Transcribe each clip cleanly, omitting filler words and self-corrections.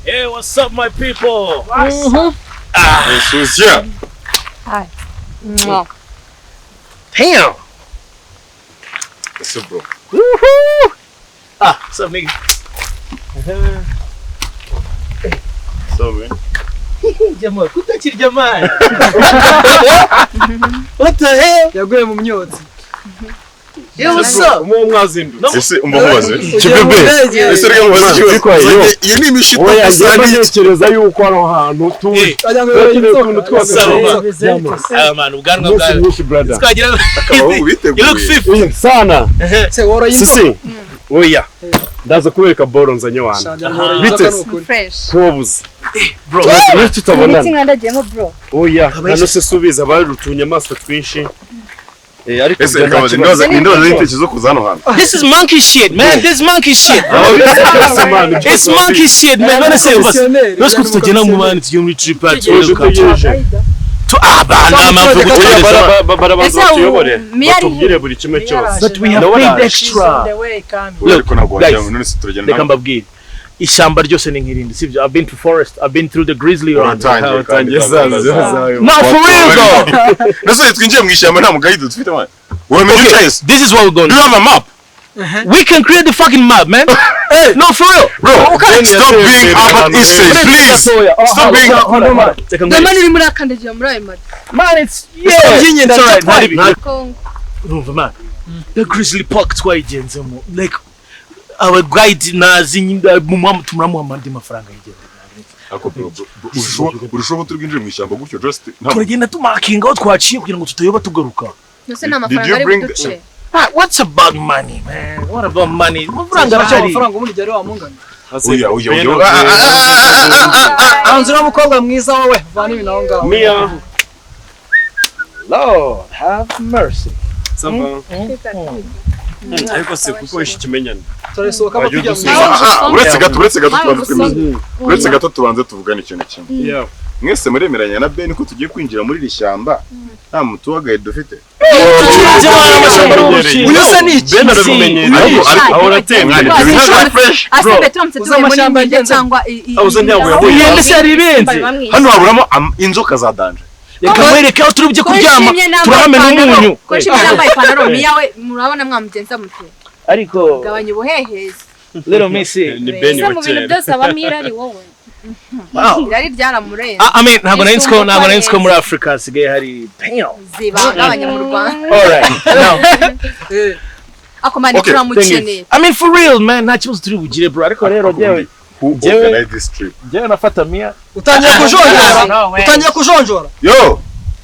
Hey, what's up, my people? Susia. Hi. Mwah. Damn. What's up, bro? Woohoo! Ah, what's up, nigga? What's up, man? Jamal, kutakirya, man. What the hell? Yaguye mu myotsi. Yeah, what's up? Muba mwazindutse. Ese umva nkubaze. Ugiye mu Kibebe. ndege. Ese reka nkubaze ikibazo. Bitwaye yo. Iyo ni imishito Oya, gusa njyewe ni ntekereza yuko hano hantu turi Eh, Wagira ngo yoroye turakeneye inzoka. utuntu twose. What's up, man? Ah, man, ubwanwa Umunsi bwawe. mwinshi, brother. Twagira abahungu biteguye. You look fit. Eh, sana. Se woroye inzoka. Sisi, oya, ndaza kubereka boro nzanye wana. Wagira ngo yoroye Bite inzoka se? ni ukuri. Fresh. Kubabuza Bro, tumaze iminsi Ibiti tutabonana. nkandagiyemo, bro. Oya, hano se subiza bari utunyamaswa twinshi. Eh, ariko Ese ibyo reka nta nkubaze, kibazo. ninde wazanye ibitekerezo zo kuza hano hantu? This is monkey shit, man. This is monkey shit. Byose, man, byose. It's monkey shit, man. None se Umukomisiyoneri, none se ko tutagenda mu umukomisiyoneri. bandi tugiye muri trip yacu. Uje utegereje. Ah, ba, nta mpamvu yo Oya, gutegereza. barabanza Ese batuyobore, Mia ari batubwire buri kimwe cyose. But we have Ndabona paid araje. extra. Oya, ariko ntabwo Guys, wajya, none se turagenda Reka mbabwire. Ishyamba ryose ni nk'irindi, sibyo? I've been to forest, I've been through the grizzly run. Uratangiye kandi. Utangiye zazo. No, for real though. Nase twinjiye mu ishyamba nta muguide dufite, man. Wamenya Okay, ucaye se? this is what we're going Do to you have a map? We can create the fucking map, man. No, for real. Bro, stop being Albert Einstein, please. Stop being Dema uri muri akandagira muri ayo mata. Man, it's yeah. By'inkende It's alright, aracatwaye. ntari Kongo. Urumva, man. The grizzly park twayigenzemo. Like our guide nazi mu tumuраmuha andi mafaranga yigenda. Ako bro, bro, bro, urushaho turi bwinjire mu ishyamba gutyo just nta Turagenda tumakinga aho twaciye kugira ngo tutayoba tugaruka. Nose nta Did you mafaranga ari bring buduce. Ah, what's about money, man? What about money? Amafaranga Ntacyo arahari. amafaranga ubundi byari wamungana. Oya, oya, oya. Ah, ah, ah, ah, ah, ah. Anzura w'umukobwa mwiza wowe, vana ibintu aho ngaho. Mia. Lord, have mercy. Ça va. Ariko se kuko wishe ikimenyane. Turasohoka Wajya tujya mu udusubiza. ishyamba. Ah, ah, uretse gato, uretse gato Nawe tubanze twemeze. usome. Uretse gato tubanze tuvugane ikintu kimwe. Yeah. Mwese muremeranya na Ben ko tugiye kwinjira muri iri shyamba nta mutu wa guide dufite? Uyu se ni iki? Ben arabimenyereye. Ariko Ahora atembera. Mwana, ibyo bintu ari fresh. Asembe turamutse Uzi tuvuye muri amashyamba Nyungwe yagenze. cyangwa Uzi ntabwo yahuye. Inkende se hari ibirenze? Hano haburamo inzoka za danger. Reka nkwereke aho turi bujye kuryama. Ko nshimye Turahamena nambaye umunyu. ipantaro, ko nshimye nambaye ipantaro, Miya we murabona mwamugenza mute? Ariko Gabanya ubuhehezi. little missy. Ni Ben Ese wa mu bintu kera. byose habamo irari wowe. Wow. Irari ryaramurenze. I mean, ntabwo nari nzi ko muri Africa hasigaye hari damn. Zibangabanya mu Rwanda. All right. Now, Eh, Ako man Okay, turamukeneye. I mean, for real, man, nta kibazo turi bugire, bro. Ariko rero njyewe Who organized this trip? njyewe nafata Mia. Utangiye kujonjora. Utangiye kujonjora. Yo,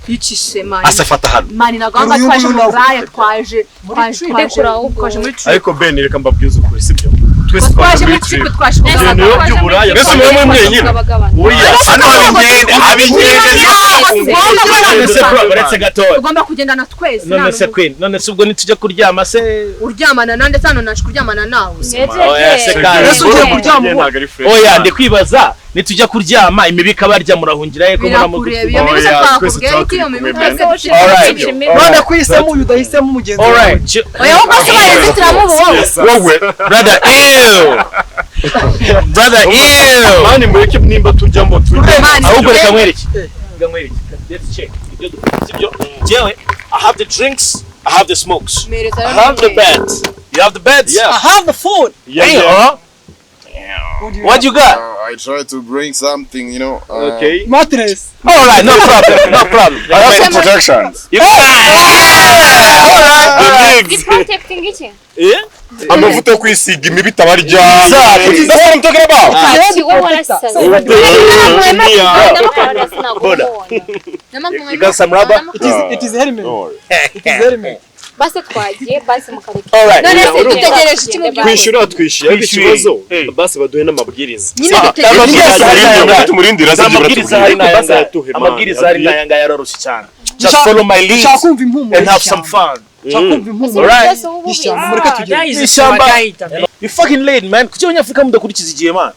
Icishe man. asa fata hano. Man, ntabwo aho ngaho Uyu twaje nguyu mu nawe. buraya, twaje twaje twaje Ndekura ahubwo. twaje muri trip. Ariko Ben, reka mbabwize ukuri, sibyo? Twese Twaje muri trip, twaje Ibintu kugabana. by'uburaya. Mbese muba muri mwenyine? Tukabagabana. Oya. Hano haba inkende. None se bro, uretse gato. Tugomba kugendana twese. None Nta se n'umwe. queen, none se ubwo nitujya kuryama se? Uryamana nande? Hano naje kuryamana nawe. Oya, se kandi. Ese ugiye kuryama ubu? Ntabwo ari fresh. Oya, ndi kwibaza nitujya kuryama imibu ikabarya murahungira he ko Birakureba iyo mibu se? Oya, twese Twakubwiye tuba yuko iyo turi mibu kumwe, twese Alright. dufite. None ko uhisemo uyu, udahisemo mugenzi All wawe? right. Oya, ahubwo se ubaye inzitiramubu wowe? Wowe. Brother, ew. Brother, ew. Man, mureke nimba tujyamo tujye. Man, Ahubwo reka nkwereke. Reka nkwereke. Let's check. Ibyo dufite, sibyo? Njyewe, I have the drinks, I have the smokes. Mpereza I have the beds. You have the beds? Yeah. I have the food. Yeah, Hey, yeah. huh? What you got? I try to bring something. Okay. Mattress. All right, no problem, no problem. I have some protections. You all right, all right. Protecting iki? Yeah? Amavuta yo kwisiga imibu itabarya. Exactly. That's what I'm talking about. Ati wowe warasaze. Boda. You got some rubber? It is helmet. Don't worry. It is helmet. Basi twagiye, basi mukareka. All right. None se dutegereje iki mu by'ukuri? Kwishyura twishyuye, ariko Twishyuye. ikibazo Hey. basi baduhe n'amabwiriza. Nyine Ah, dutegereje. amabwiriza Amabwiriza ari ahari n'aya. tumurindira se. Amabwiriza ahari Ariko n'aya basi ngaya. ayatuhe, man. Amabwiriza ahari n'aya ngaya aroroshye cyane. Just Nshaka- follow my lead Nshaka kumva impumuro and have some y'ishyamba. fun. Nshaka kumva impumuro Alright. y'ishyamba. Mureke tugende. Ishyamba. You fucking late, man. Kuki Abanyafurika mudakurikiza igihe, man?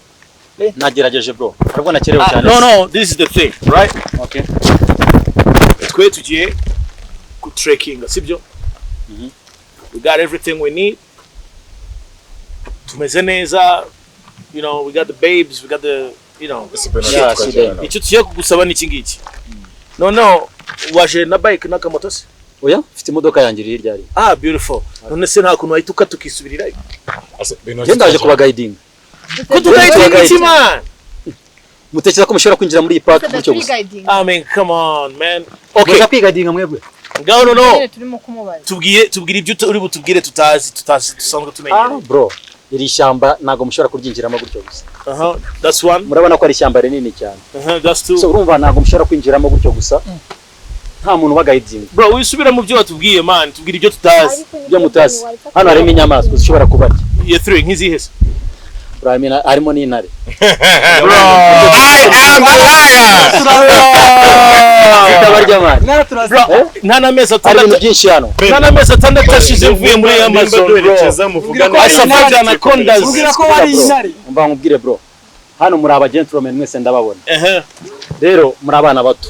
Nagerageje, bro, ariko nakerewe cyane. No, this is the thing, right? Okay. Twe tugiye ku trekkinga, sibyo? We got everything we need. Tumeze neza. We got the babes, we got the You know. Ese Ben Yeah, tukajyana nawe. Icyo tugiye kugusaba ni iki ngiki. Noneho waje na bike n'akamoto se? Oya, mfite imodoka yanjye iri hirya hariya. Ah, beautiful. None se nta kuntu wahita ukata ukisubirirayo? Ese Ben Njye ndaje kubagayidinga. Ko tugayidinga iki, man? Mutekereza ko mushobora kwinjira muri iyi park gutyo gusa? I mean, come on, man. Okay, Murashaka kwigayidinga mwebwe? ngaho noneho Turimo kumubaza. tubwiye, tubwire ibyo uri butubwire tutazi, dusanzwe Ah, tumenyereye. bro, iri shyamba ntabwo mushobora kuryinjiramo gutyo gusa. Aha, that's one. Murabona ko ari ishyamba rinini cyane. Aha, that's two. So urumva ntabwo mushobora kwinjiramo gutyo gusa. Nta muntu ubagayidinga. Bro, wisubira mu byo watubwiye, man. Tubwire ibyo tutazi. Ibyo mutazi. Hano harimo inyamaswa zishobora kubarya. Yeah, three nk'izihe se? Urabona harimo n'intare. Bro, I am the lion. Zitabarya man. Intare turazi. Bro, nta n'amezi Hari ibintu atandatu, byinshi hano. nta n'amezi atandatu ashize mvuye muri Amazon, bro. Duherekeza muvugane. I survived anacondas. Ubwira ko wari intare. Umva nkubwire bro. Hano muri aba gentlemen mwese ndababona. Ehe. Rero muri abana bato.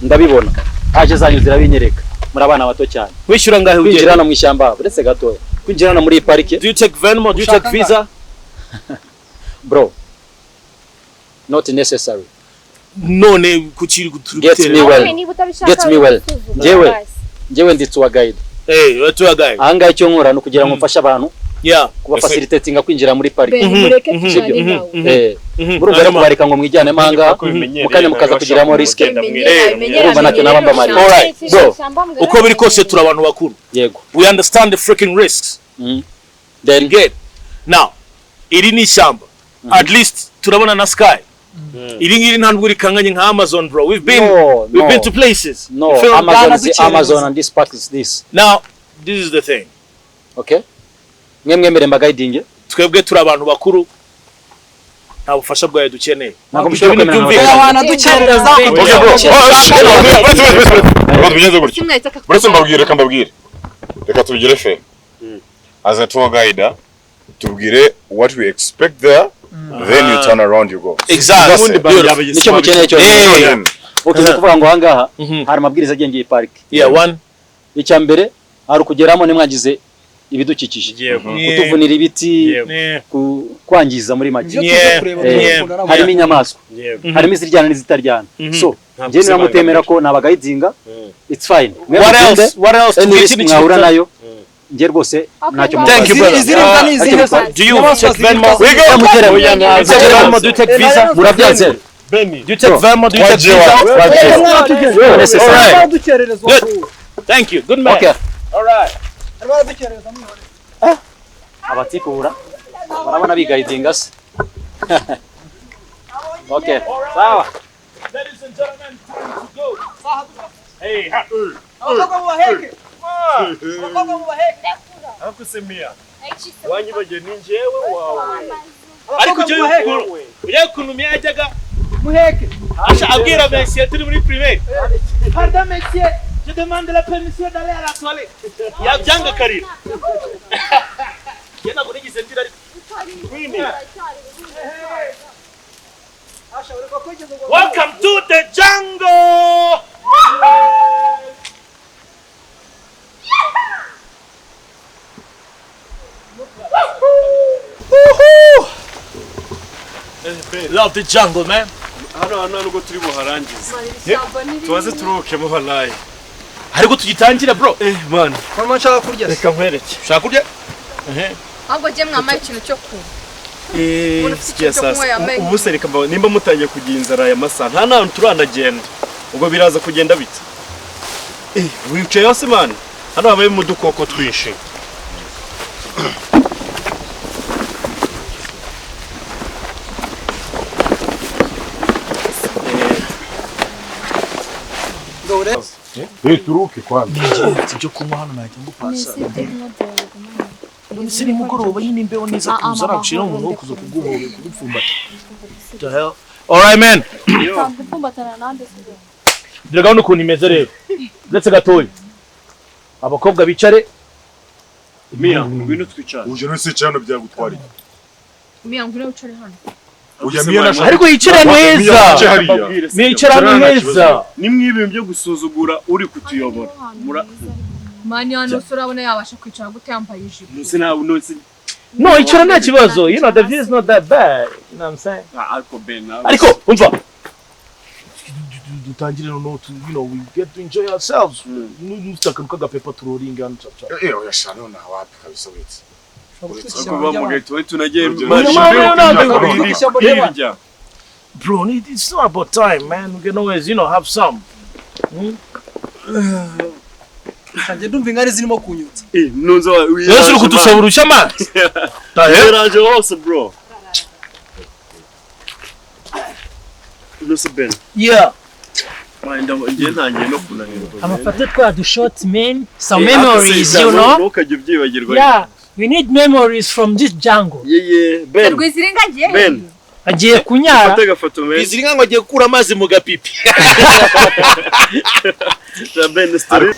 Ndabibona. Aje zanyu zirabinyereka. Muri abana bato cyane. Wishyura ngahe Kwinjira ugenda? hano mu ishyamba uretse gatoya. Kwinjira hano muri iyi parike Do you take Venmo? Do you take Visa? bro. Not necessary. None kuki turi Get me gutera? well. Niba utabishaka Get me well. usuzugura Njyewe. basi. Njyewe ndi tour guide. Eh, hey, tour guide. Ahangaha icyo nkora ni ukugira ngo mfashe abantu Yeah. kubafacilitatinga kwinjira muri parike. Ben, mureke tujyane nawe. Eh, murumva rero kubareka ngo mwijyane manga mukanya mukaza kugiramo risk. Urumva ntacyo naba mbamariye. All right. Bro. Uko biri kose turi abantu bakuru. Yego. We understand the freaking risks. Then Get. Now, iri ni ishyamba. At least turabona na sky. Iri ngiri nta nubwo rikanganye nka Amazon, bro. We've been No, we've no. been to places. No, You feel me? Amazon is the Bwana Amazon and this park is this. Now, this is the thing. Okay? Mwe mwemere mbagayidinge. Twebwe turi abantu bakuru. Nta bufasha bwawe dukeneye. Ntabwo mushobora Ibyo bintu kwemera byumvikana. Wana dukerereza. Okay, bro. Oh, shit. Uretse, uretse, uretse. Reka tubigenze gutya. Kimwe ahita Uretse mbabwire, reka mbabwire. Reka tubigire fair. As a tour guide, tubwire what we expect there, then you turn around you go. Exactly. Beautiful. Nicyo mukeneye cyonyine. Eh. Okay, ni ukuvuga ngo ahangaha hari amabwiriza agenga iyi parike. Yeah, one. Icya mbere hari ukugeramo ntimwangize ibidukikije. Yego. Kutuvunira ibiti, Yego. Yeah. kwangiza muri make. Ibyo tuje kureba Yeah. dukunda n'abantu. Harimo inyamaswa, Yego. harimo iziryana n'izitaryana. So, Ntabwo njye niba mutemera ko nabagayidinga, it's fine. Mwe What mugende, else? What else? any Tubwire risk ikindi mwahura kintu. nayo, njye rwose ntacyo Thank you, brother. Iziribwa ni izihe se? Do you Inyamaswa take Venmo? ziribwa. We go. Mugeremo. Do you take Venmo? Do you take Visa? Murabyanze. Benny. Do you take Venmo? Do you take Twagiye Visa? wa- twagiye. Mwana Necessary. All right. Baradukerereza. Good. Thank you. Good man. Okay. All right. Baradukerereza mwihorere. Abatikura barabona bigayidinga se. Okay. Sawa. Ladies and gentlemen, time to go. Hey, ha. Abakobwa mubaheke. Abakobwa mubaheke. Ariko se Mia, wanyibagiwe ni njyewe wawe. Ariko Abakobwa ujya mubaheke. ujya ukuntu Mia yajyaga Muheke. asha abwira monsieur turi muri primaire. Pardon monsieur, je demande la permission d'aller à la toilette. Yabyanga karira. Njye ntabwo nigeze ndira ariko. Asha, ureka kwigeza ubwo- Welcome to the jungle. Love the jungle, man. Hano hano nubwo turi buharangize. Tubaze turuhukemo harayi. Ariko tugitangira bro. Eh man, Mama nshaka kurya se. reka nkwereke. Ushaka kurya? Ahubwo jye mwambaye ikintu cyo kunywa. Eh, Umuntu ufite sikia icyo kunywa sasa. yambaye. Ubu se reka mbawe nimba mutangiye kugira inzara aya masaha nta n'ahantu turanagenda. Ubwo biraza kugenda bite? Eh, wicaye hasi man. Hano habayemo udukoko twinshi. Eh, turuke kwanza. Ibyo kunywa hano nahita ngupasa. None se nimugoroba nyine imbeho neza kuza nagushira umuntu wo kuza kuguhobera kugupfumbata. The hell? All right man. Gupfumbatana nande se? Dore gahunda ukuntu imeze rero. Uretse gatoya. Abakobwa bicare. Mia, ngwino twicare. Uje none se cyane byagutwara iki? Mia, ngwino wicare hano. Oya Mia nashaka. Ariko yicare ahantu Mia heza. wicaye hariya. Mia yicara ahantu heza. Ni mwibintu byo gusuzugura uri kutuyobora. Mura Mani hano se urabona yabasha kwicara gute yambaye ijipo. nuse nawe nuse No, icara nta kibazo. You know, the view is not that bad. You know what I'm saying? Ariko Ben, nawe Ariko umva, dutangire noneho you know, we get to enjoy ourselves. Nufite akantu k'agapepa turoringa hano cha cha. Eh, oya sha, none wapi kabisa, wait. Ariko bamugaye tuba tunagiye. No, hirya. Bro, it's not about time, man. We can always, you know, have some. Njye ndumva inkari zirimo kunyutsa. Eh, nunze wa Yesu, uri kudusaba uruhushya, man. Yaraje hose, bro. Nuse Ben. Yeah. Man, ngiye ntangiye no kunanirwa. Amafate twa du short man some Eh, memories, akase you know. Ntukajye ubyibagirwa. Yeah, we need memories from this jungle. Yeah, Ben. Rwiziringa agiye. Ben. Agiye kunyara. Fata agafoto, man. Iziringa ngo agiye gukura amazi mu gapipi. Ja, Ben, story.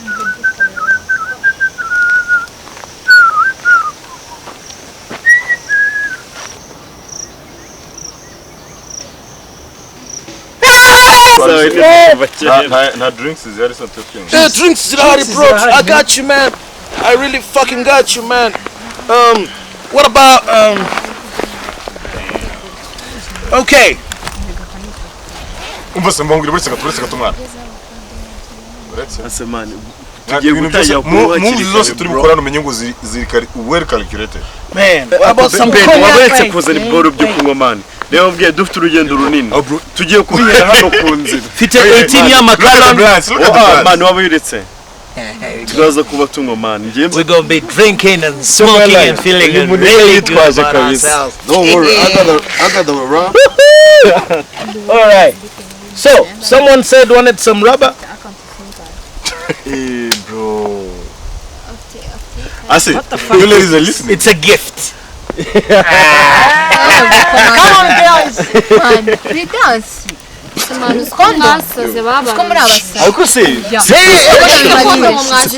Nta drinks zihari se tukinga? Yeah, drinks zirahari, bro. Zirahari, I got you, man. I really fucking got you, man. What about Okay. Umva se, mbongere, uretse gato, uretse gato, mwana. Uretse. Ase man, tugiye Ibintu byose gutangira kunywa mu hakiri zose kare, turi bro. bukorane, umenye ngo ziri well calculated. Man, what about some Ben, cognac? wabaretse kuzana ibiboro byo kunywa, man. Reba mbwiye, dufite urugendo runini. Oh, bro. Tugiye kubihera hano ku nzira. Mfite 18 ya Look at the Macallan. plants, look at the Oh, plants. man, waba wiretse. Turaza kuba tunywa, man. Ngiye We're gonna be drinking and smoking and feeling Uyu muntu really good yitwaje about kabisa. ourselves. Don't worry, I got the rum. All right. So, someone said wanted some rubber. Eh, bro. Ase, you ladies are listening. It's a gift. Come on, girls. Man, Prudence. Uko mwasaze babaye. Ko muri abasazi. Ariko se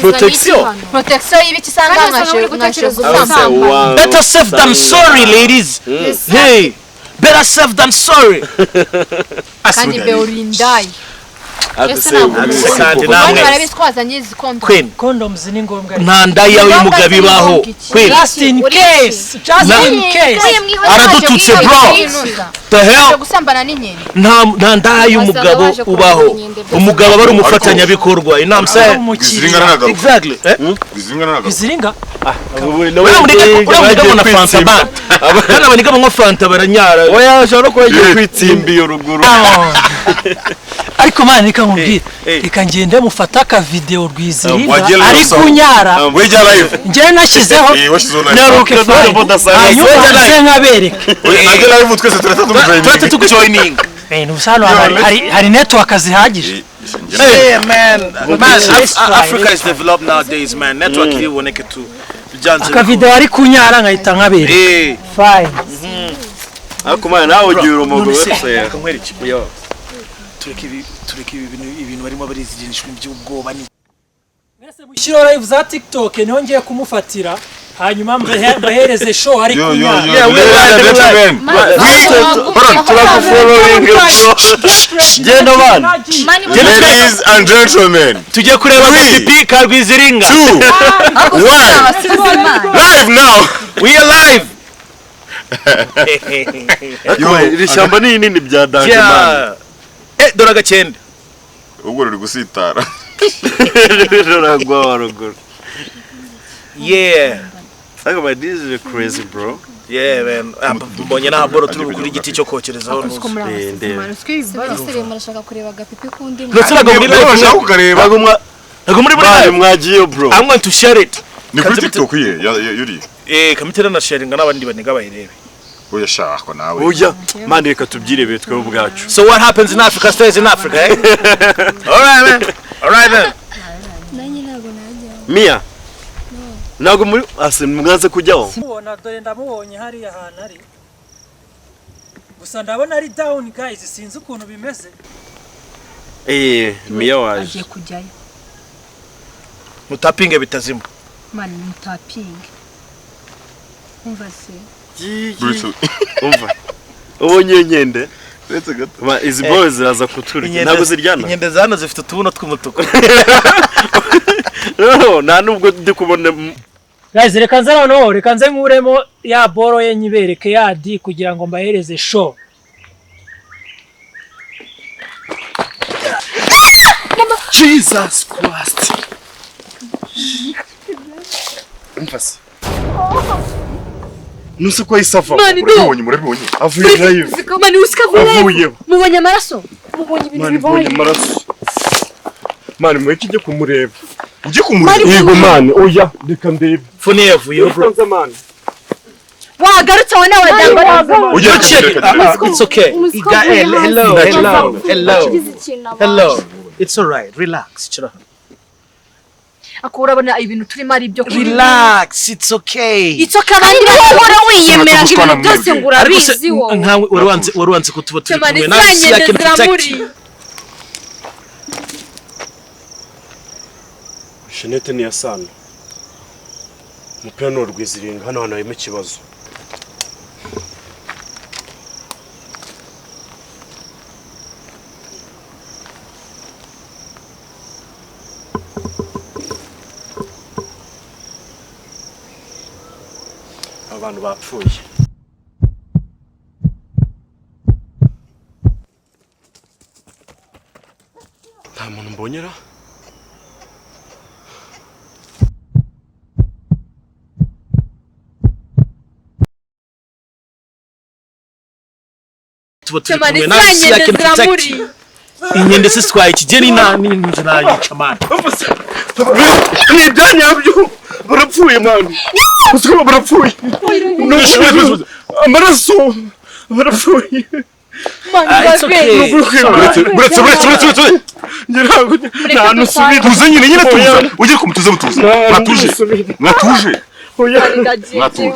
Protection. Protection y'ibiki usanga Kandi mwaje usanga muri mwaje gutekereza gusambana. Wow. Better safe than sorry, ladies. Hey, better safe than sorry. Kandi Beolindayi. Ese ntabwo Kandi Abandi namwe. barabizi ko wazanye izi condom. Queen, Condoms ni ngombwa. Nta ndaya y'umugabo ibaho. Queen, Just in case, just in case. Aradututse, bro. The hell? Gusambana n'inkende. Nta ndaya y'umugabo ubaho. Umugabo aba ari umufatanyabikorwa. You know what I'm saying? Rwiziringa ntaragaruka. Exactly. Eh? Rwiziringa ntaragaruka. Biziringa. Uriya muniga ngo na Fanta man. Kandi abaniga banywa Fanta baranyara. Oya, ashobora no kuba yagiye kwitsimba iyo ruguru. Ariko man, reka nkubwire, reka ngende mufate aka video Rwiziringa Wagiye live ari sa- kunyara. Wejya live. Njyewe nashyizeho. Eh, washyizeho live. Okay, fine. Hanyuma nze nkabereka. Oya, najya live, twese turahita tumujoininga. Turahita tukujoining. Eh, ubusa hano hari network zihagije. Hey man, man, Let's try, Africa let's is developed nowadays, man. Network iriboneke tu. Byanze. Aka video ari kunyara nkahita nkabereka. Eh, Fine. Ariko man, nawe ugira urumogo none se, wese. reka nkwereke. Tureke ibi bintu barimo barizirinishwa by'ubwoba ni Mwese mushyiraho live za TikTok, niho ngiye kumufatira, hanyuma mbahereze show ari Yo, yo, kunyara. yo. Yeah, we Ladies and live, we gentlemen. Turagufollowing, bro. Genda, man. Ladies and gentlemen. Tujye kureba Three. agapipi ka Rwiziringa. 2, 1. Live now. We are live. Ariko iri shyamba ni rinini bya danger, man. Yeah. Eh, dore agakende. Ubwo ruri gusitara. Ruragwa wa ruguru. Yeah. Ariko man, this is crazy, bro. Yeah, man. Ah, mbonye nta boro turi bukure igiti cyo kokerezaho Uko muri abasazi. Man, usiko ibi boro. Minisitiri murashaka kureba agapipi k'undi Ndetse ntabwo muri Niba live. bashaka kukareba. Ntabwo muri Bari live. mwagiye, bro. I'm going to share it. Ni kuri TikTok ye yuri. Eh, kamitera na sharinga n'abandi baniga bayirebe. Oya shaka nawe. Oya, man, reka tubyirebere twebwe ubwacu. So what happens in Africa stays in Africa, eh? All right, man. All right, then. Nanjye ntabwo najyaho. Mia. Ntabwo muri ase mwanze kujyaho. Mubona, dore ndamubonye hariya ahantu ari. Gusa ndabona ari down, guys, sinzi ukuntu bimeze. Eh, Mia waje. Agiye kujyayo. Mutapinge bitazima. Man, mutapinge. Umva se. Brutal. Umva. Ubonye iyo nkende? Uretse gato. Ma, izi boro ziraza kuturya. Ntabwo ziryana. Inkende za hano zifite utubuno tw'umutuku. No, nta nubwo ndi kubona. Guys, reka nze noneho, reka nze nkuremo ya boro ye nyibereke ya D kugira ngo mbahereze show. Jesus Christ. Umva se. Nuse ko isava. Mani, do. Murabibonye, murabibonye. Avuye live. Mani, usikavuye. Avuyeho. Mubonye amaraso? Mubonye ibintu Mani mbonye bibaye? amaraso. Mani mureke ujye kumureba. Ujye kumureba. Yego mani, oya reka ndebe. Phone yavuyeho bro. Reka nze mani. Wagarutse wowe nawe dangwa. Ujye Check it. kumureba. It's okay. Umuswa Gael, avuye hello, hasi. hello, hello. Akigize ikintu abasha. Hello. It's alright. Relax. Chira. Ako urabona ibintu turimo ari ibyo kurya. Relax. It's okay. It's okay, abandi Kandi wowe uhora wiyemera ngo ibintu byose ngo Ariko se urabizi wowe. nkawe wari wanze ko tuba turi Mani, kumwe nawe ziriya si I nkende can protect ziramuriye. you. Shenete ni yasana. Umupira ni urwiziringa hano hantu harimo ikibazo. Abantu bapfuye. Nta muntu mbonyera. Tuba turi Mani, kumwe nawe ziriya si I nkende can protect ziramuriye. you. Inkende se zitwaye ikigeni nta n'inzu nayica man. Ni ibyanyabyo barapfuye mani. Uzi ko barapfuye. Amaraso barapfuye. Mani, It's okay. Buretse, buretse, buretse, buretse, buretse. Njye ntabwo nta hantu usubira. Tuze nyine, nyine tuza. Ujye kumutuze, mutuze. Mwatuje. Mwatuje. Oya. Mwatuje.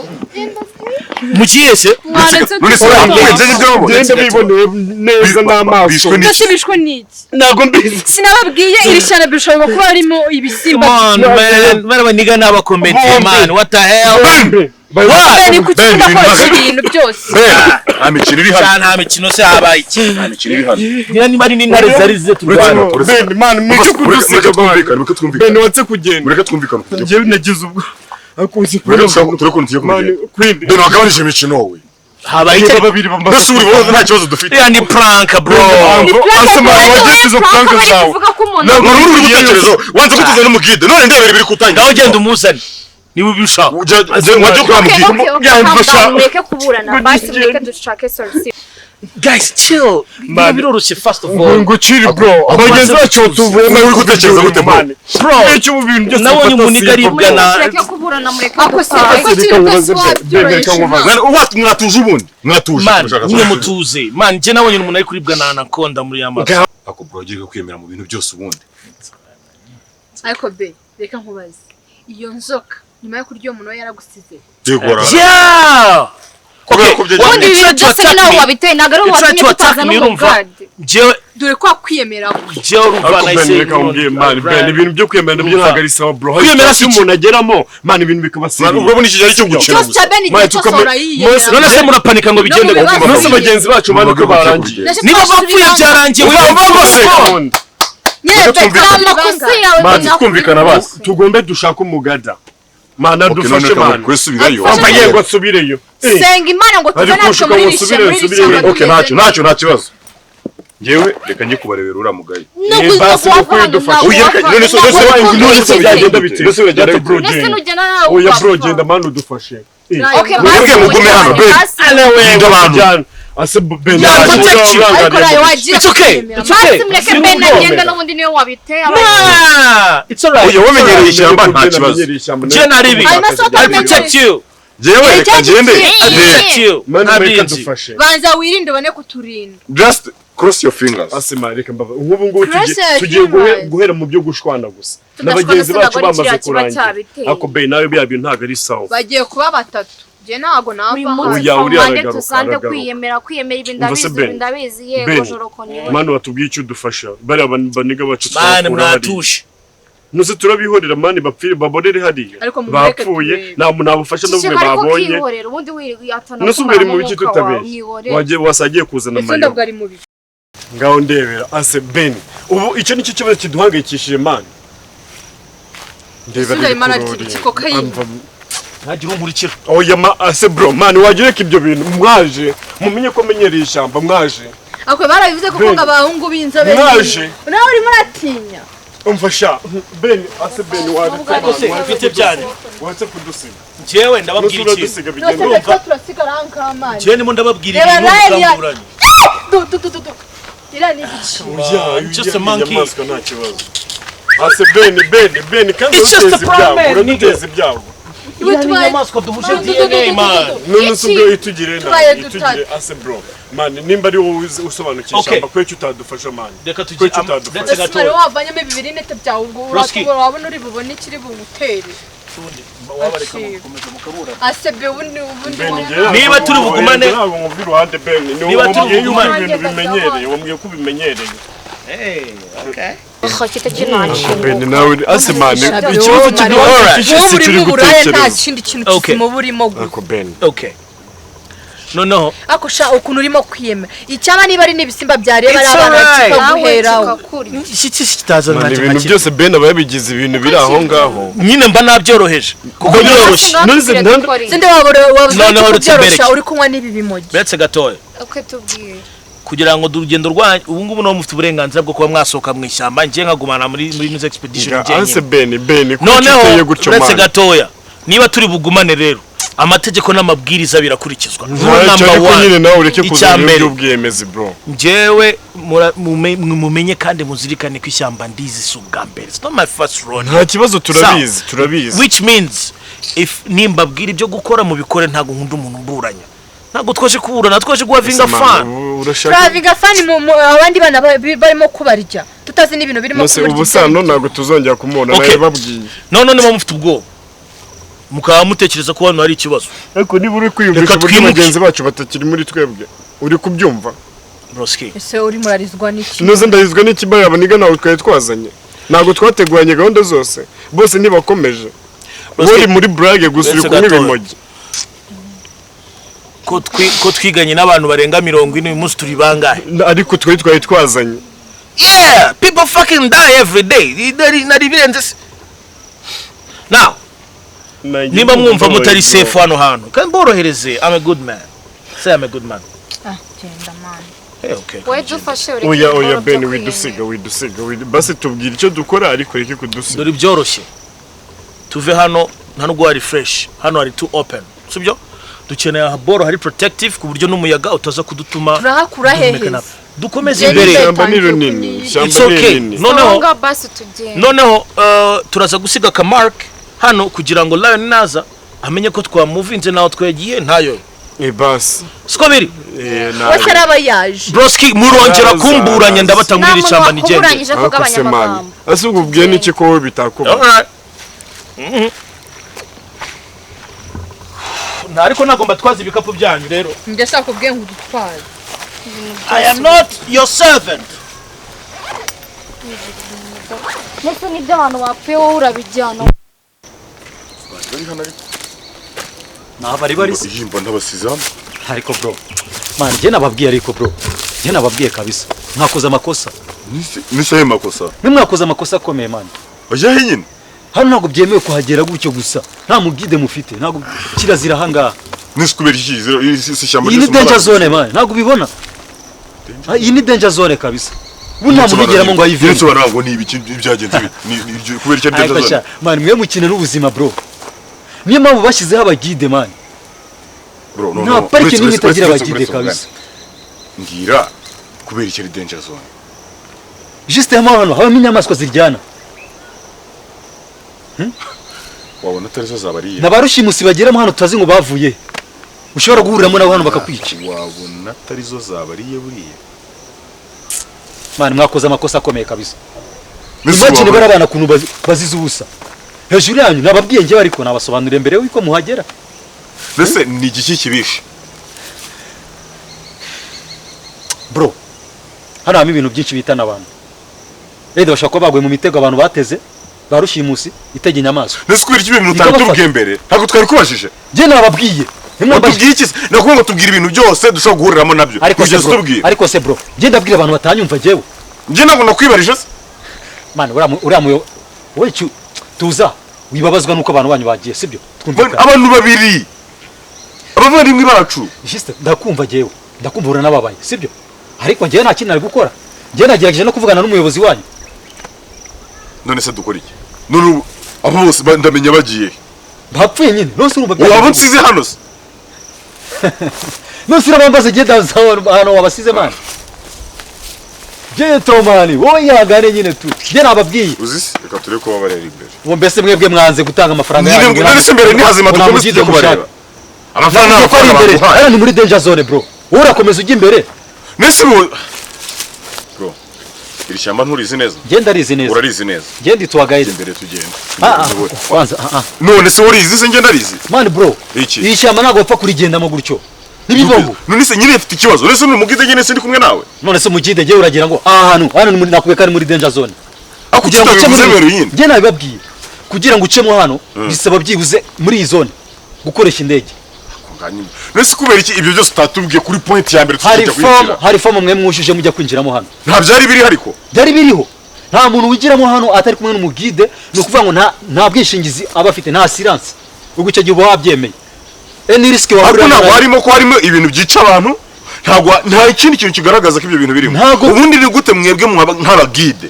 Mukiye se? Mwaretse None se dutahe. nze nibyo wabonye? Ngenda biboneye neza n'amaso. Bishwe n'iki? Mbese bishwe n'iki? Ntabwo mbizi. Sinababwiye iri shyamba bishobora kuba harimo ibisimba. Come on, man. Bana baniga n'abakomenti man. What the hell? Ben! Ben, kuki Ben, ukunda koroshya Ben. ibintu byose? Ben, nta mikino iri hano. Nta mikino se habaye iki? Nta mikino iri hano. Niba niba ari n'intare zari zize turwana. Ben, man, mureke kudusiga Mureke twumvikane, mureke twumvikane. Ben watse kugenda. Mureke twumvikane. Njyewe nagize ubwo. Akunze Mureke tureke tugiye Mani, kumugenda. Queen. Ben wagabanije imikino wowe. Habaye iki? Niba babiri bamaze. Mbese uri wowe nta kibazo dufite. Iriya ni prank bro. Ni prank, Ase man, ariko wagize izo prank prank bari zawe. kuvuga ko umuntu Ntabwo wari uri gutekerezaho. Wanze kutuzana n'umugide. None ndebera ibiri kutangira. Ngaho genda umuzane. Niba ubishaka. Wajya kwa Okay, mugide. okay, okay, calm down, mureke kuburana basi mureke dushake solution. Guys, chill. Man. Biroroshye first of all. Ngo chill bro. Abagenzi bacu tuvuye Uri gutekereza gute bro? Bro, icyo ubu bintu byose Nabonye bifata umuntu simple, aribwa bro. na Mureke kuburana, mureke Ako se, dutahe. ako Reka kintu nkubaze, cyose Ben, reka wabyoroheje. nkubaze. Mwatuje ubundi. Mwatuje. Man, Mushaka mwe mutuze. Man, njye nabonye umuntu ari kuribwa na anaconda muri ya maso. Ako bro, ugiye kwiyemera mu bintu byose ubundi. Ariko be, reka nkubaze. Iyo nzoka nyuma yo kurya uwo muntu we yaragusize. Yego wara. Yeah! Kubera ko byegeranye. Ubundi ibi bintu byose ni nawe wabiteye, ntabwo ari wowe You tried watumye to attack tutaza me, urumva? n'umugade. Njyewe Dore kwa kwiyemera kwe. njyewe urumva Ariko Ben nahise reka nkubwire man, Ben ibintu byo kwiyemera nabyo ntabwo ari sawa bro. Hari Kwiyemera si icyo umuntu ageramo man ibintu bikaba serious. Urabona iki ari cyo gukina Cyose gusa. cya Ben igihe Mani, cyose urayiyemera. None se murapanika ngo bigende No mu bibazo. gute? Nose bagenzi bacu man uko barangiye. Niba bapfuye byarangiye. Uva bose. Nyine be, Twumvikane. Amakosa yawe Manzi, ni twumvikana basi. Tugombe dushake umugada. Man Okay, none adufashe reka man. kwisubirayo. Papa yego asubireyo. Eh, Senga Imana ngo tuve Ariko natwe ushuka muri ngo iri usubire, shyamba, muri iri usubire. shyamba Okay, tumeze ntacyo, neza. ntacyo, nta kibazo. Njyewe reka njye kubarebera uriya mugaye. No basi kuva kuko hano yidufasha. ntabwo Oya, wava. none se- Ntabwo none se- wava. none se byagenda bite? None se biragenda Gato bite? bro Nese genda. nugenda nawe Oya bro ugapfa. genda man udufashe. Eh. Okay, Mwebwe basi mugume hano, Ben. basi. Linda abantu. Ase Ben Yeah, protect you. Ariko nawe wagiye It's okay. kwiyemera. It's okay. Basi mureke Ben agenda n'ubundi niwe wabiteye abantu. Nah, it's alright. Oya, wamenyereye ishyamba nta kibazo. Njye naribi. Ayo masaha I protect you. Njyewe reka ngende. I protect you. Man Nta mureke bindi. dufashe. Banza wirinde ubone kuturinda. Just cross your fingers. Ase man reka mbava. Nk'ubu ngubu Cross your tugiye fingers. guhera mu byo gushwana gusa. Tudashwana N'abagenzi se bacu ntabwo ari bamaze kiriya kiba kurangira. cyabiteye. Ariko Ben nawe bya bintu ntabwo ari sawa. Bagiye kuba batatu. Njye ntabwo Buri nava munsi hano. Oya, uriya from Monday to aragaruka, Sunday aragaruka. kwiyemera kwiyemera ibi Umva se ndabizi Ben. ibi ndabizi yego Ben. joroko niwe. Mani watubwiye icyo udufasha. Bariya baniga bacu Man, twakura hariya. mwatuje. Nuse turabihorera mani bapfire baborere hariya. Ariko mumureke Bapfuye turebe. nta muntu nta bufasha na bumwe Ceceka ariko babonye. ukihorera ubundi wiyatana Nuse ubwo ari mu biki tutabeshya. Wagiye wasagiye kuzana Ese amayo. ndabwo ari mubi. Ngaho ndebera ase Ben. Ubu icyo nicyo kibazo kiduhangayikishije man. Ndebera Ese arimo iri ararya kurori. iki kokayine? Amva- Ntagire unkurikira. Oya ma ase bro, man, wagira ko ibyo bintu mwaje mumenye ko menyereye ishyamba mwaje. Ako barabivuze ko ngo abahungu b'inzobe. Mwaje. Nawe urimo uratinya. Umfasha Ben, ase Ben Ariko se mfite byanyu. Watse kudusiga. Njyewe ndababwira Uradusiga ikintu. bigenda. Nose ko turasigara aha ngaha man. Njyewe ndimo ndababwira Reba ibintu Ryan ya- mukamburanye. Du du du du du. Iriya ni ibiki? Oya, Just a monkey. inyamaswa nta kibazo. Ase Ben, Ben, Ben, kandi It's just a uraduteza ibyago, primate, uraduteza ibyago. Iriya ni inyamaswa duhuje DNA, man. None se ubwo itugire Tubaye nabi, dutatu. itugire ase bro. Man, nimba ari wowe usobanukiwe Okay. ishyamba, kuki utadufasha man? Reka tujye Kuki utadufasha? ndetse Ese gatoya. wari wavanyemo ibibirinete byawe ubwo Roski. uratubura wabona uri bubone ikiri bugutere. Wabareka mugakomeza mukaburana. Asebe ubundi ubundi Ben, wowe- njyewe Niba ntabwo turi bugumane- ntabwo nkumva iruhande Ben, ni Niba turi wambwiye yuko bugumane- ibintu bimenyereye, wambwiye ko ubimenyereye. Hey, okay. Ben nawe ase man, Shabi, ikibazo wowe kiduhangayikishije wowe si uri turi mu buraya nta gutekereza. kindi kintu Okay. kizima uba urimo gusa. Ariko Ben, Okay. Noneho Ako sha ukuntu urimo kwiyemera. Icyaba niba ari n'ibisimba byareba ari It's abana alright. kikaguheraho. iki iki kitaza man, nanjye ibintu nkakira. byose Ben aba yabigize ibintu biri aho ngaho. Nyine mba nabyoroheje kuko biroroshye. None se Sinde wabura wabuze Noneho icyo uretse kubyoroshya mbereke. uri kunywa n'ibi bimogi. Uretse gatoya. Kugira ngo urugendo rwanyu ubu ngubu nawe mufite uburenganzira bwo kuba mwasohoka mu ishyamba, njye nkagumana muri muri expedition Nga ase njyenyine. Ben, Ben, kuki Noneho uteye gutyo uretse man? gatoya, niba turi bugumane rero amategeko n'amabwiriza birakurikizwa. Rule Ntacyo number ariko one, nyine nawe ureke icya kuzana mbere iby'ubwiyemezi bro. njyewe mumenye kandi muzirikane ko ishyamba ndizi si ubwa mbere. It's not my first run. Nta kibazo turabizi, Sawa. turabizi. Which means if nimbabwira ibyo gukora mubikore, ntabwo nkunda umuntu mburanya. Ntabwo twaje kuburana, twaje guhavinga Ese man, fun. urashaka Turavinga fani mu abandi bana barimo kubarya. Tutazi n'ibintu birimo Nose kubarya. ubu sano ntabwo tuzongera kumubona Okay. nawe babwiye. None niba mufite ubwoba mukaba mutekereza ko hano hari ikibazo. Ariko niba uri kwiyumvisha Reka uburyo twimuke. bagenzi bacu batakiri muri twebwe, uri kubyumva? Broski. Ese urimo urarizwa n'iki? Nose ndarizwa n'ikibaya abaniga ntabwo twari twazanye. Ntabwo twateguranye gahunda zose. Bose ntibakomeje. Broski. Uri muri brage gusa uri Uretse kunywa gatoya. ibimogi. Ko twiganye n'abantu barenga 40 uyu munsi turi bangahe? Ariko twari twari twazanye. Yeah, people fucking die every day. Nari birenze se. Now, niba mwumva mutari safe hano hantu, kandi mborohereze, I'm a good man. Say I'm a good man. Ah, genda man. Hey, okay. Wowe dufashe ureke Oya oya ibikoro Ben byo widusiga widusiga basi tubwira icyo dukora ariko reke kudusiga. Dore byoroshye. Tuve hano nta nubwo hari fresh, hano hari too open. Sibyo? Dukeneye aha boro hari protective ku buryo n'umuyaga utaza kudutuma Turahakura hehe? duhumeka nabi. Dukomeze Jenny imbere. Ishyamba ni rinini, It's ishyamba ni okay. rinini. Noneho Aho ngaho basi tugende. noneho turaza gusiga ka mark hano kugira ngo Lion naza amenye ko twamuvinze naho twegiye ntayo. Eh basi. Siko biri? Eh Wese araba yaje. Broski murongera Araza, kumburanya araza. ndabata muri iri Nta shyamba muntu nigende. wakuburanyije Ariko kugabanya se man, amagambo. ese ubwo ubwiye n'iki ko wowe bitakuba? Alright. Mhm. Nta ariko ntabwo mbatwaza ibikapu byanyu rero. Njye shaka ubwiye ngo udutware. I am not your servant. Ndetse n'ibyo abantu bapfuye wowe urabijyana. Nta bari bari se. Ihimba ntabasize hano. Ariko bro, man, njye nababwiye ariko bro, njye nababwiye kabisa. Mwakoze amakosa. Nise ayo makosa. Mwe mwakoze amakosa akomeye man. Oya he nyine. Hano ntabwo byemewe kuhagera gutyo gusa. Nta mugide mufite, ntabwo kirazira aha ngaha. Nise kubera iki si ishyamba Iyi ni ryose danger murazi? zone man, ntabwo ubibona. Iyi ni danger zone kabisa. Ubu nta muntu ugeramo ngo ayivemo. Nsobanura ngo ni ibiki byagenze bite? Ni kubera iki ari danger Ariko zone? sha, man, mwe mukina n'ubuzima bro. Niyo mpamvu bashyizeho abagide man. Bro, no, Nta no. parike n'imwe itagira abagide Uretse kabisa. Mbwira kubera iki ari danger zone? Juste hano hano habamo inyamaswa ziryana. Wabona atari zo zabariye. Na ba rushimusi bageramo hano tutazi ngo bavuye. Ushobora guhuriramo nabo hano bakakwica. Wabona atari zo zabariye buriya. Man, mwakoze amakosa akomeye kabisa. Mbese Imagine wabona- bari abana ukuntu bazize ubusa. Hejuru yanyu nababwiye njyewe ariko nabasobanuriye mbere yuko muhagera. Mbese ni igiki kibishe? Bro, hano habamo ibintu byinshi bitana abantu. Rero bashobora kuba baguye mu mitego abantu bateze ba rushimusi itega inyamaswa. Mbese kubera iki ibintu utari tubwiye mbere? Ntabwo twari kubajije. Njye nababwiye. Watubwiye iki se? Nakubwiye ngo tubwire ibintu byose dushobora guhuriramo nabyo. Ariko se Kugeza bro, utubwiye. ariko se bro, njye ndabwira abantu batanyumva njyewe. Njye ntabwo nakwibarije se. Man, uriya muyo wowe tuza. Wibabazwa nuko abantu banyu bagiye, sibyo? Twumvikana. Abantu babiri, abavandimwe bacu. Juste, ndakumva jewe, ndakumva uranababaye, sibyo? Ariko njyewe nta kintu nari gukora. Njyewe nagerageje no kuvugana n'umuyobozi wanyu. None se dukora iki? None ubu abo bose ndamenya bagiye. Bapfuye nyine. Nose urumva Waba unsize hano se? Nose urabambaza igihe hano wabasize man. Gentleman, wowe ihangane nyine tu. Njye nababwiye. Uzi se, reka turebe ko babareba imbere. Ubu mbese mwebwe mwanze gutanga amafaranga Nyine yanyu. none se mbere ni hazima, dukomeze tujye kubareba. Amafaranga Ntabwo ari ni imbere. amafaranga. Hano ni muri danger zone, bro. Wowe urakomeza ujya imbere. Nese ubu bro, iri shyamba nturizi neza? Njye ndarizi neza. Urarizi neza. Njye ndi tour guide. Imbere tugenda. Ah, ah, kwanza, ah, ah. None se urizi se? Njye ndarizi. Man bro, Iki? iyi shyamba ntabwo wapfa kurigendamo gutyo. Ntibibaho. None se nyine mfite ikibazo. None se ni umugide nyine sindi kumwe nawe? None se mugide njyewe uragira ngo aha hantu hano ni muri, nakubwiye ko ari muri danger zone. Ako Kugira ngo uce tutabivuze muri mbere nyine. Njye nabibabwiye. Kugira ngo ucemo hano bisaba byibuze muri iyi zone gukoresha indege. None se kubera iki ibyo byose utatubwiye kuri point ya mbere Hari tukijya form, kwinjira? hari form mwe mwujuje mujya kwinjiramo hano. Nta byari biri ariko. Byari biriho. Nta muntu wigiramo hano atari kumwe n'umugide, ni ukuvuga ngo nta bwishingizi aba afite, nta assurance. Ubwo icyo gihe uba wabyemeye. Any risk Ariko wahurira ntabwo nayo. harimo ko harimo ibintu byica abantu, ntabwo nta ikindi kintu kigaragaza ko ibyo bintu birimo. Ntabwo- Ubundi ni gute mwebwe nk'abagide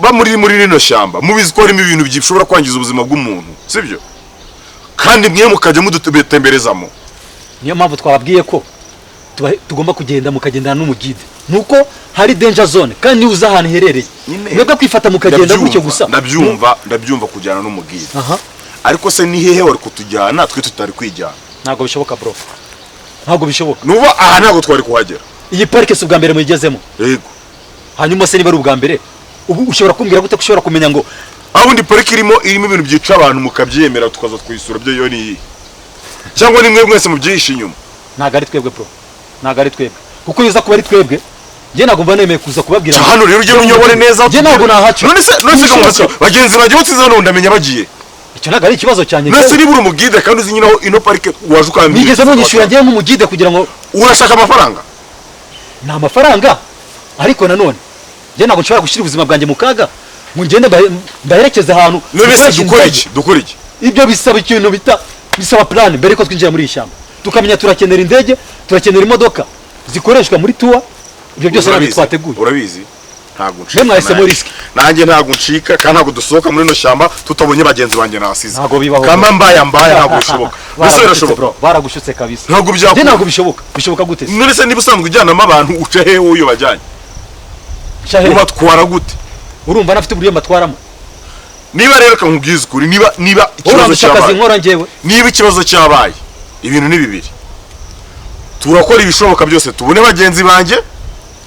ba muri rino shyamba mubizi ko harimo ibintu bishobora kwangiza ubuzima bw'umuntu, sibyo? Kandi mwe mukajya mudutemberezamo. Niyo mpamvu twababwiye ko tugomba kugenda mukagendana n'umugide. Nuko hari danger zone kandi niba uzi ahantu iherereye. Mwebwe kwifata mukagenda gutyo gusa. Ndabyumva kujyana n'umugide. Aha. Ariko se ni hehe wari kutujyana twe tutari kwijyana? Ntabwo bishoboka bro. Ntabwo bishoboka. Nuba aha ntabwo twari kuhagera. Iyi parike si ubwa mbere muyigezemo. Yego. Hanyuma se niba ari ubwa mbere, ubu ushobora kumbwira gute ko ushobora kumenya ngo aho ubundi parike irimo ibintu byica abantu mukabyemera tukaza twisura byo yo ni iyi? Cyangwa ni mwe mwese mubyihishe inyuma? Ntabwo ari twebwe bro. Ntabwo ari twebwe. Kuko iyo uza kuba ari twebwe, njye ntabwo mba nemeye kuza kubabwira. Hano rero ujye unyobore neza. Njye ntabwo nahaca. None se Ntibishoboka. bagenzi banjye bose hano ndamenya bagiye. Icyo ntabwo ari ikibazo cyanjye. None se niba uri umugide kandi uzi nyine aho ino parike waje ukambwira. Nigeze munyishyura njyewe nk'umugide kugira ngo Urashaka amafaranga? Ni amafaranga. Ariko nanone njye ntabwo nshobora gushyira ubuzima bwanjye mu kaga ngo ngende mbaherekeze ahantu. None se nkoreshe dukora indege. iki? Dukora iki? Ibyo bisaba ikintu bita bisaba plan mbere ko twinjira muri iyi shyamba. Tukamenya turakenera indege, turakenera imodoka zikoreshwa muri tour. Ibyo byose ntabwo twateguye. Urabizi? Ntabwo ncika. Mwe mwahisemo nanjye. risk. Nanjye ntabwo ncika kandi ntabwo dusohoka muri ino shyamba tutabonye bagenzi banjye nasize. Ntabwo bibaho. Kama mbaya mbaya ntabwo bishoboka. Mbese Baragushutse birashoboka? bro, baragushutse kabisa. Ntabwo Njye byakunda. ntabwo bishoboka. Bishoboka gute se? None se niba usanzwe ujyanamo abantu uca hehe wowe iyo bajyanye? Nca hehe? Ubatwara gute? Urumva nafite uburyo mbatwaramo. Niba rero reka nkubwize ukuri, niba ikibazo Urandusha akazi cyabaye. nkora njyewe. Niba ikibazo cyabaye, ibintu ni bibiri. Turakora ibishoboka byose tubone bagenzi banjye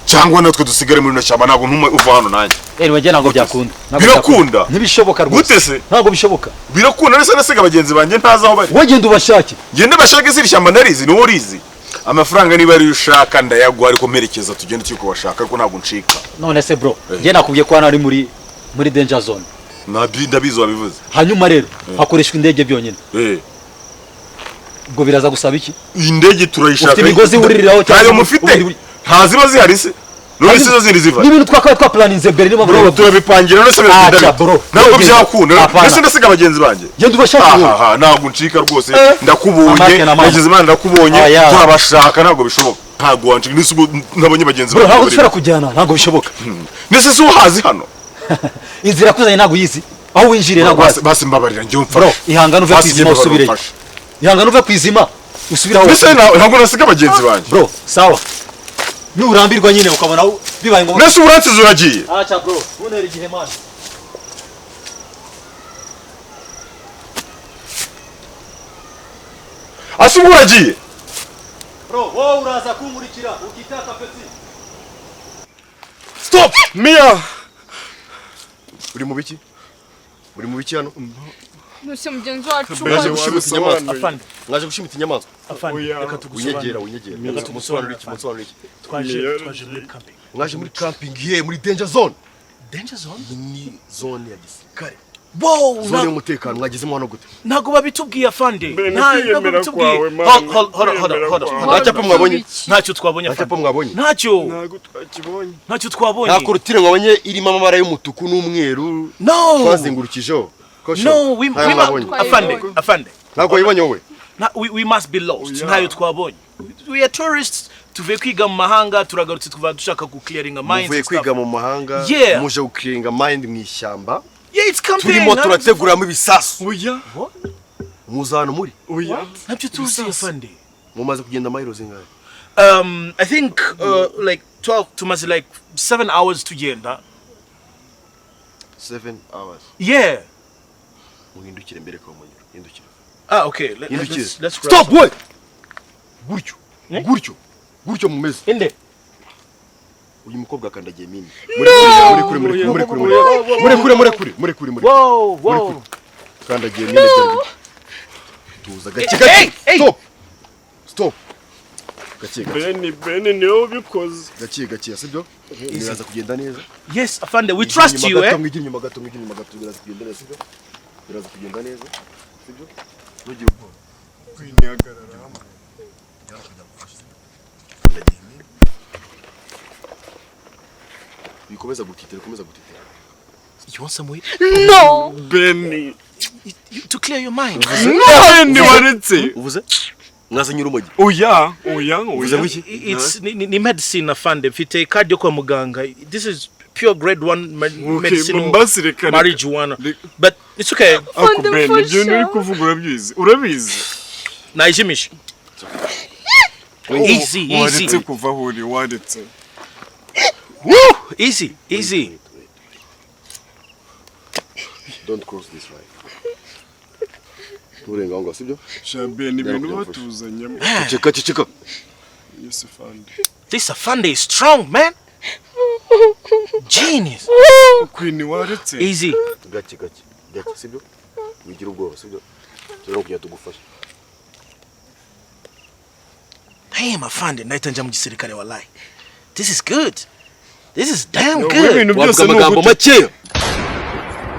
cyangwa natwe dusigare muri ino shyamba, ntabwo ntume uva hano nanjye. Anyway, njye ntabwo byakunda. Ntabwo Birakunda. byakunda. Ntibishoboka rwose. Gute se? Ntabwo bishoboka. Birakunda nese nasiga bagenzi banjye ntazi aho bari. Wowe genda ubashake. Ngende bashake se iri shyamba ndarizi, ni wowe urizi. Amafaranga niba ariyo ushaka ndayaguha, ariko mperekeza tugende tujye kubashaka, ariko ntabwo ncika. None se bro, njye nakubwiye ko hano ari muri danger zone. Ndabizi wabivuze. Hanyuma rero hakoreshwa indege byonyine. Ubwo biraza gusaba iki? Iyi ndege turayishaka. Ufite imigozi wuririraho Ntayo cyangwa mufite? ubundi buryo? Nta ziba zihari se? None se izo zindi ziva? Ni ibintu twakabaye twaplaninze mbere, niyo mpamvu Bro, rero turabipangira none se biragenda Acha, bite? bro. Ntabwo byakunda. Hapana. Nese ndasiga bagenzi banjye. Genda ubashake wowe. Aha, ntabwo ncika rwose. Ndakubonye. Amake na mama. Nagize Imana ndakubonye. Oya. Turabashaka ntabwo bishoboka. Ntabwo wancika nese ubwo ntabonye bagenzi Bro, banjye. ntabwo dushobora kujyana, ntabwo bishoboka. Nese si uhazi hano? Inzira yakuzanye ntabwo uyizi. Aho winjiriye ntabwo uhazi. Basi mbabarira njye umfashe. Bro, ihangane uve Basi ku izima njye usubireyo. mbabarira umfashe. Ihangane uve ku izima usubire aho. Nese ntabwo nasiga bagenzi banjye. Bro, sawa. Nurambirwa nyine ukabona bibaye ngombwa. Nese uburansize uragiye. Acha bro, untera igihe man. Ase ubwo uragiye. Bro, wowe uraza kunkurikira ukitaka petit. Stop! Mia! Uri mu biki? Uri mu biki hano? Nuse mugenzi wacu Mwaje gushimuta inyamaswa. Afande. Mwaje gushimuta inyamaswa. Afande, reka tugusobanurire. Winyegera, winyegera. Reka Musobanurire tugusobanurire. iki, musobanurire iki. Twaje muri camping. Mwaje muri camping ye, muri danger zone. Danger zone? Iyi ni zone ya gisirikare. Wow, Zone y'umutekano mwagezemo hano gute? Ntabwo babitubwiye afande. Mbere ni Ntabwo kwiyemera babitubwiye. kwawe, man. Hold, hold, hold, hold, hold, hold. Nta cyapa mwabonye? Ntacyo twabonye Nta cyapa afande. mwabonye? Ntacyo. Ntabwo twakibonye. Ntacyo twabonye. Nta korutire mwabonye irimo amabara y'umutuku n'umweru. No. Twazengurukijeho. No, we Ntayo we mwabonye. Afande, afande. Ntabwo wayibonye wowe. Na, we must be lost. Ntayo twabonye. We are tourists. Tuvuye kwiga mu mahanga, turagarutse, tuva dushaka ku clearing a mind. Muvuye kwiga mu mahanga, Yeah. muje gukiringa mind mu ishyamba. Yeah, it's camping. Turimo turateguramo ibisasu. Oya. Muza hano muri. Oya. Ntabyo tuzi, afande. Mumaze kugenda mayiro zingahe? I think like 12, tumaze like 7 hours tugenda. 7 hours. Yeah. Muhindukire mbere ko munyura. Hindukire. Ah, okay. Hindukire. Let's grab Stop, some. wait. Gutyo. Gutyo. Gutyo mumeze. Inde. Uyu mukobwa akandagiye mine. Murekure, murekure, murekure, murekure, murekure, murekure, murekure. Whoa, whoa. Kandagiye mine byari. Tuza gake gake. Stop. Stop. Gake gake. Beni, Beni niwe ubikoze. Gake gake, sibyo? Biraza kugenda neza. Yes, afande, we trust you, eh? Mwigire inyuma gato, mwigire inyuma gato, biraza kugenda neza, sibyo? Biraza kugenda neza. Sibyo? Ntugire ubwoba. Kwinihagarara. Bikomeza gutitira, bikomeza gutitira. You want some weed? No. Beni. To clear your mind. Beni waretse. Uvuze? Mwazanye urumogi. Oya, oya, Uvuze oya. ngo iki? It's ni medicine, afande. Mfite card yo kwa muganga. This is pure grade 1 medicinal mbasi reka. marijuana. But it's okay. Ako Beni, ibyo uri kuvuga urabizi. Urabizi. Nayijimisha. Easy, easy. Waretse kuva aho uri, waretse. Woo! Easy, easy. Don't cross this line. Nturenga aho ngaho, sibyo? Sha Beni, ibintu batuzanyemo. Ceceka, ceceka. Yes, afande. This afande is strong, man. Genius. Queen waretse. Easy. Gake gake. Gake, sibyo? Wigira ubwoba, sibyo? Turimo kugenda tugufasha. Damn, afande, ndahita njya mu gisirikare wallahi. This is good. This is damn No, good. ibintu byose Wavuga ni amagambo uguta. makeya.